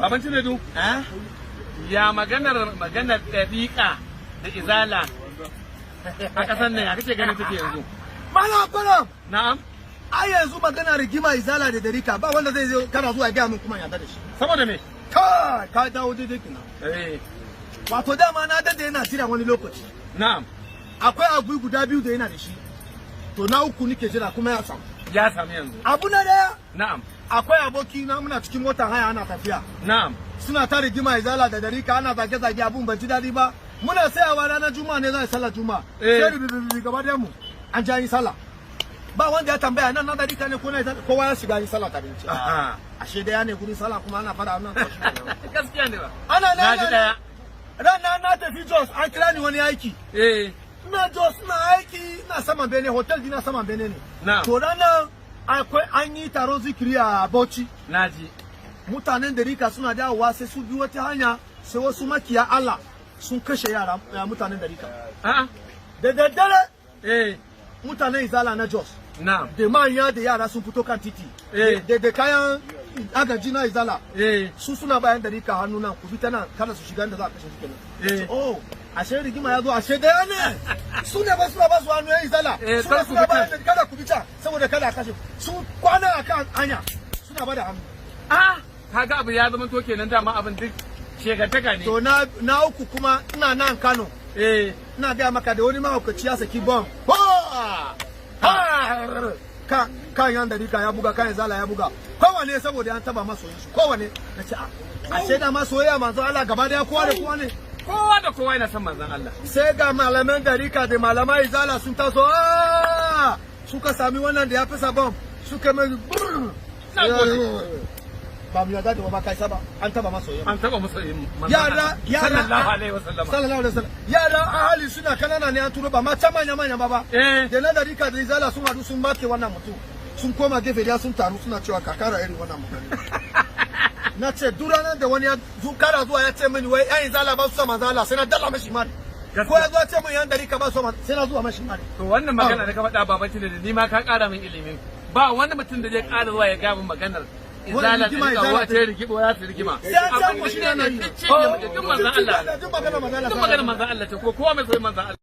Baban Cinedu, Eh? ya maganar ɗariƙa da izala a ƙasar nan, ya kake ganin take yanzu? Malam Kwaram, Na'am. ai yanzu magana rigima izala da darika, ba wanda zai zo kana zuwa ya gaya min kuma yarda da shi. Saboda me? Kai, ka dawo daidai kina. Wato dama na dade yana jira wani lokaci. Akwai abu guda biyu da yana da shi. To, na uku nike jira kuma ya samu. Ya samu yanzu. Abu na daya, akwai aboki na, muna cikin motar haya ana tafiya. Suna ta rigima izala da darika, ana zage-zage, abun ban ji daɗi ba. Muna sayawa ranar Juma'a ne, za a yi sallar Juma'a. Sai rubi gaba da mu an ja yi sallah. Ba wanda ya tambaya nan na darika ne ko na izala, kowa ya shiga yi sallah tare da Ashe daya ne gurin sallah kuma ana fara nan. Gaskiya ne ba. Ana Na ji nan daya. Ranar na tafi Jos, an kira ni wani aiki. Ina Jos ina aiki, ina saman bene, hotel dina saman bene ne. To, ranar akwai an yi taron zikiri a Bauchi. Na ji. Mutanen darika suna dawowa, sai su bi wata hanya, sai wasu makiya Allah sun kashe yara mutanen darika. Da daddare, mutanen izala na Jos da manya da yara sun fito kan titi da kayan agaji na izala. Su suna bayan darika hannu nan, ku bi ta nan, kada su shiga inda za a kashe su kenan. Oh, ashe rigima ya zo, ashe daya ne, su ne ba suna ba su hannu yan izala. Suna kar ku suna bi bayan can. da kada ku bi can saboda kada a kashe su, kwana akan hanya suna ba da hannu. Ah, kaga abu ya zama to kenan, dama abin duk shegantaka ne. To, na uku kuma, ina nan Kano. Ina gaya maka da wani mahaukaci ya saki bom. Ka kan yan darika ya buga, kan zala ya buga, kowane saboda an taba masoyin su kowane. Na ce, a sai da masoyayya manzo Allah gaba daya, kowa da kowa ne. Kowa da kowa yana son manzon Allah. Sai ga malaman darika da malaman izala sun taso, "Ah!" Suka sami wannan da ya fasa bom, suka mai brrr. Na gode. Ba mu yarda da ba, kai saba an taba masoyin. An taba masoyin manzon Yara Allah. yara Sallallahu alaihi wasallam. Sallallahu alaihi wasallam. Yara ahali suna kanana ne an turo, ba ma can manya manya ba. Da na darika da izala sun hadu sun make wannan mutum, sun koma gefe da sun taru suna cewa kakara irin wannan magana. Na ce duk ranar da wani ya kara zuwa ya ce mini wai yan izala ba su sa manzo Allah, sai na dalla mashi mari. Ko ya zo ya ce min yan darika ba su sa, sai na zuwa mashi mari. To, wannan magana da ka faɗa, baban da ni ma ka ƙara min ilimin. Ba wani mutum da zai ƙara zuwa ya ga min maganar izala da rigima, rigima izala wa ta rigima ya ta rigima. Sai an Abin samu shi da na ne yi. duk ce ne, duk manzon Allah. Duk magana manzo Allah. Duk magana manzon Allah ce, ko kowa mai soyayya manzon Allah.